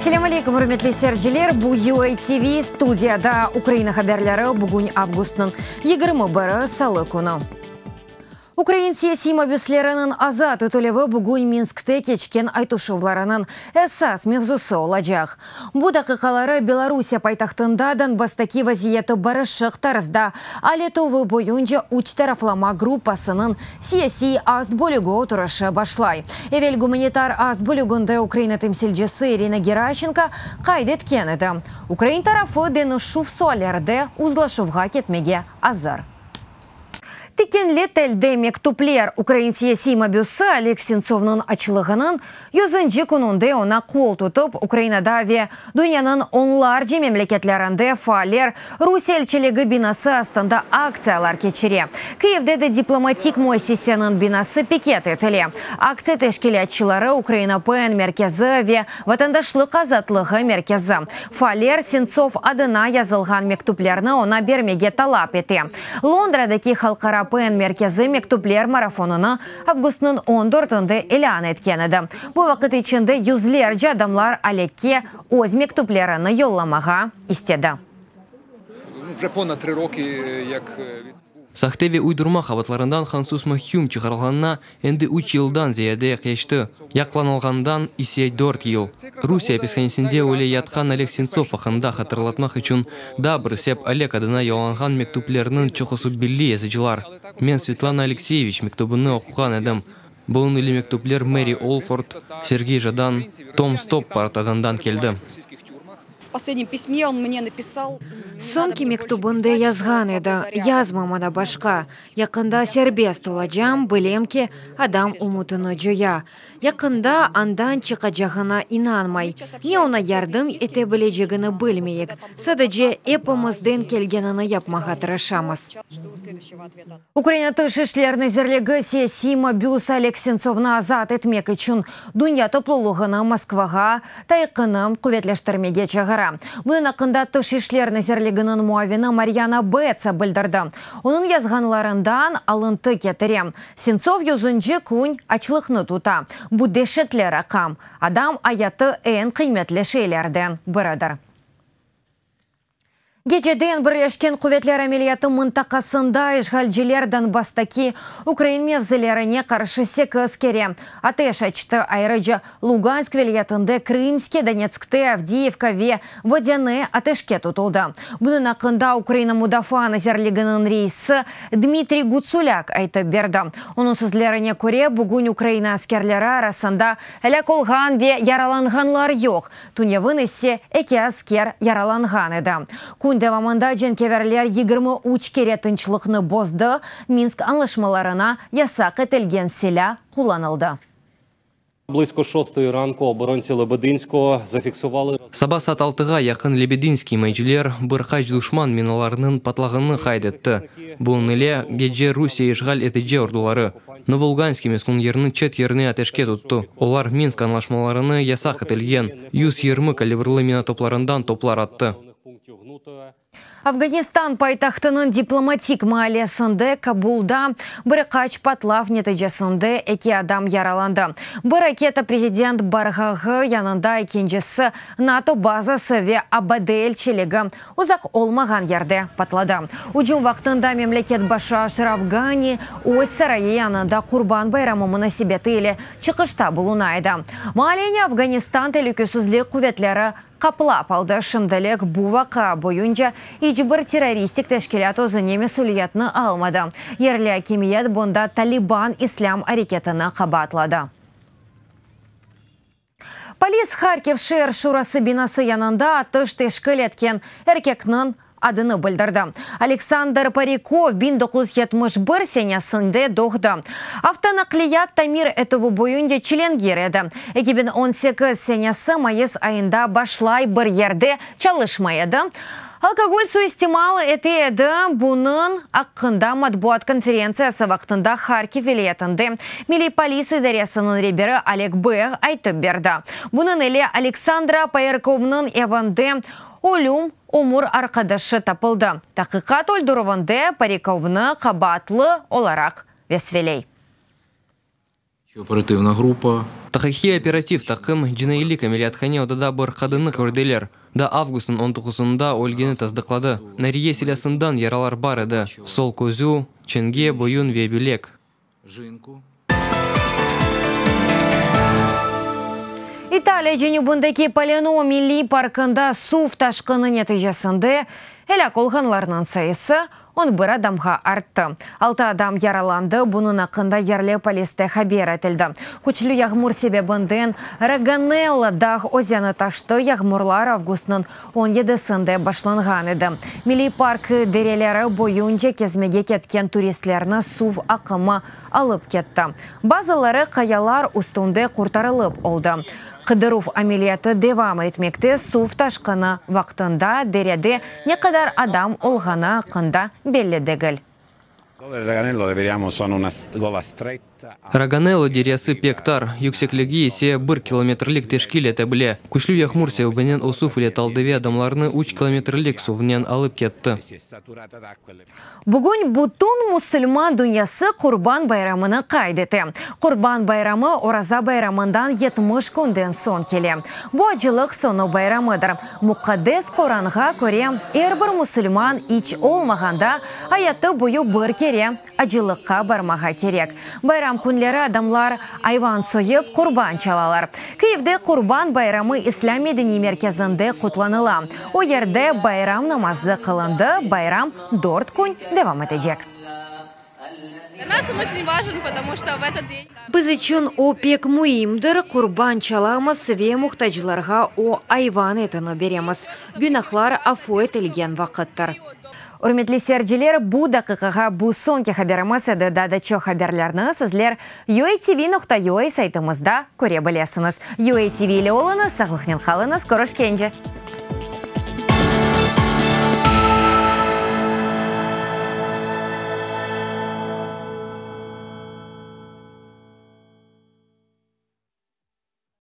Selâm aleyküm, ürmetli seyirciler! Bu UATV, studiyada Ukraina haberleri, bugün avgustnıñ 21-i, salı künü. Ukrain siyasiy mabüsleriniñ azat etilüvi bugün Minskte keçken aytışuvlarınıñ esas mevzusı olacaq. Bu daqiqaları Belorusiye paytahtında Donbasstaki vaziyeti barışıq tarzda al etüvi boyunca üç taraflama gruppasınıñ siyasiy ast bölügi oturışı başlay. Evel gumanitar ast bölüginde Ukraina temsilcisi İrina Geraşenko qayd etken edi, ukrain tarafı deñişüv suallerde uzlaşuvğa ketmege azır. Tikenli telde mektüpler, ukrain siyasiy mabüsi Oleg Sentsovnıñ açlığınıñ yüzünci kününde oña qol tutıp, Ukrainada ve dünyanıñ onlarca memleketlerinde faaller Rusiye elçiligi binası astında aktsiyalar keçire. Kiyevde de diplomatik müessiseniñ binası piket etile. Aktsiya teşkilâtçıları, Ukraina PEN merkezi ve Vatandaşlıq azatlığı merkezi. Faaller Sentsov adına yazılğan mektüplerni oña bermege talap ete. Londradaki Halqara PEN merkezi mektüpler marafonını avgustnıñ on dörtünde ilân etken edi. Bu vaqıt içinde yüzlerce adamlar Olekke öz mektüplerini yollamağa istedi. Sahte ve uydurma qabaatlarından qanunsız mahküm çıqarılğanına endi üç yıldan ziyade keçti, yaqalanılğanından ise dört yıl. Rusiye apishanesinde öle yatqan Oleg Sentsov aqqında hatırlatmaq içün daa bir sep Oleg adına yollanğan mektüplerniñ çoqusı belli yazıcılar. Men Svetlana Aleksiyeviç mektübini oquğan edim. Bunıñ ile mektüpler Meri Olford, Sergey Jadan, Tom Stoppard adından keldi. Soñki mektübinde yazğan edi, Yazma maña başqa. Yaqında serbest olacam, bilem ki, adam ümütini coya. Yaqında andan çıqacağına inanmay. Ne oña yardım ete bilecegini bilmeyik. Sadece epimizden kelgenini yapmağa tırışamız. Ukraina Tış işler nazirligi siyasiy mabüs Oleg Sentsovnı azat etmek içün dünya toplulığını Moskvağa tayqını quvetleştirmege çağıra. Bunıñ aqqında Tış işler nazirliginiñ muavini Maryana Betsa bildirdi. Onıñ yazğanlarından alıntı ketirem, Sentsov yüzünci kün açlıqnı tuta. Bu deşetli raqam. Adam ayatı eñ qıymetli şeylerden biridir. Geceden Birleşken Quvetler ameliyatı mıntaqasında işğalciler Donbasstaki ukrain mevzilerine qarşı sekiz kere ateş açtı. Ayrıca, Lugansk vilâyetinde Krımske, Donetskte Avdiyivka ve Vodâne ateşke tutuldı. Bunıñ aqqında Ukraina Mudafaa nazirliginiñ reisi Dmitriy Gutsulâk aytıp berdi. Onıñ sözlerine köre, bugün Ukraina askerleri arasında elâk olğan ve yaralanğanlar yoq. Tünevin ise eki asker yaralanğan edi. Kün devamında cenkeverler 23 kere tınçlıqnı bozdı, Minsk añlaşmalarına yasaq etilgen silâ qullanıldı. Blizko şostoyi ranku oborontsi Lebedinskogo zafiksuvalı. Saba saat altığa yaqın Lebedinskiy imayeciler bir qaç duşman minalarınıñ patlağanını qayd etti. Bunıñ ile gece Rusiye işğal etici orduları Novoluganskiy meskün yerini çet yerine ateşke tuttı. Olar Minsk añlaşmalarını yasaq etilgen 120 kalibrlı minatoplarından toplar attı. Afganistan paytahtınıñ diplomatik maallesinde Kabulda bir qaç patlav neticesinde eki adam yaralandı. Bir raketa prezident barğağı yanında, ekincisi NATO bazası ve ABD elçiligi uzaq olmağan yerde patladı. Ücüm vaqtında memleket başı Aşraf Gani öz sarayı yanında Qurban bayramı munasebeti ile çıqışta buluna edi. Maalleni Afganistan telükesizlik quvetleri qaplap aldı. Şimdilik bu vaqia boyunca iç bir terroristik teşkilât özüne mesüliyetni almadı. Yerli akimiyet bunda Taliban islâm areketini qabaatladı. Polis Harkiv şeer şurası binası yanında atış teşkil etken erkekniñ adını bildirdi. Aleksandr Parikov 1971 senesinde doğdı. Avtonaqliyat tamir etüvi boyunca çilengir edi. 2018 senesi mayıs ayında başlay bir yerde çalışmay edi. Alkogol suistimal ete edi. Bunıñ aqqında matbuat konferentsiyası vaqtında Harkiv vilâyetinde Milliy polis idaresiniñ reberi Oleg Beg aytıp berdi. Bunıñ ile Aleksandra Poyarkovnıñ evinde ölüm ömür arqadaşı tapıldı. Taqiqat öldürüvinde Parikovnı qabaatlı olaraq vesfeley. Operativna grupa. Tahqiqiy-operativ taqım, cinaiylik ameliyathane odada bir qadınnı kördiler. Daa avgustnıñ on doquzında ölgeni tasdıqladı. Nariye silâsından yaralar bar edi, sol közü, çenge, boyun ve bilek. İtaliya cenübindeki Paleno milliy parkında suv taşqını neticesinde elâk olğanlarnıñ sayısı On bir adamğa arttı. Altı adam yaralandı, bunıñ aqqında yerli poliste haber etildi. Küçlü yağmur sebebinden Raganella dağ özeni taştı, yağmurlar avgustnıñ on yedisinde başlanğan edi. Milliy park dereleri boyunca kezmege ketken turistlerni suv aqımı alıp ketti. Bazıları qayalar üstünde qurtarılıp oldı. Qıdıruv ameliyatı devam etmekte, suv taşqını vaqtında derede ne qadar adam olğanı aqqında belli degil. Raganello deryası pek tar, yüksekligi ise bir kilometrlik teşkil ete bile. Küçlü yağmur sebebinen o suv ile taldı ve adamlarnı üç kilometrlik suvnen alıp ketti. Bugün bütün musulman dünyası Qurban bayramını qayd ete. Qurban bayramı Oraza bayramından 70 künden soñ kele. Bu acılıq soñu bayramıdır. Muqaddes Qoranğa köre, er bir musulman iç olmağanda ayatı boyu bir kere acılıqqa barmağa kerek. Bayram künleri adamlar ayvan soyıp, qurban çalalar. Kıyivde Qurban bayramı İslâm medeniy merkezinde qutlanıla. O yerde bayram namazı qılındı, bayram dört kün devam etecek. Biz içün o pek müimdir, qurban çalamız ve muhtaclarğa o ayvan etini beremiz. Günahlar afu etilgen vaqıttır. Ürmetli seyirciler, bu daqiqağa bu soñki haberimiz edi. Daa da çoq haberlerni sizler UATV nokta UA saytımızda köre bilesiñiz. UATV ile oluñız, sağlıqnen qalıñız, körüşkence!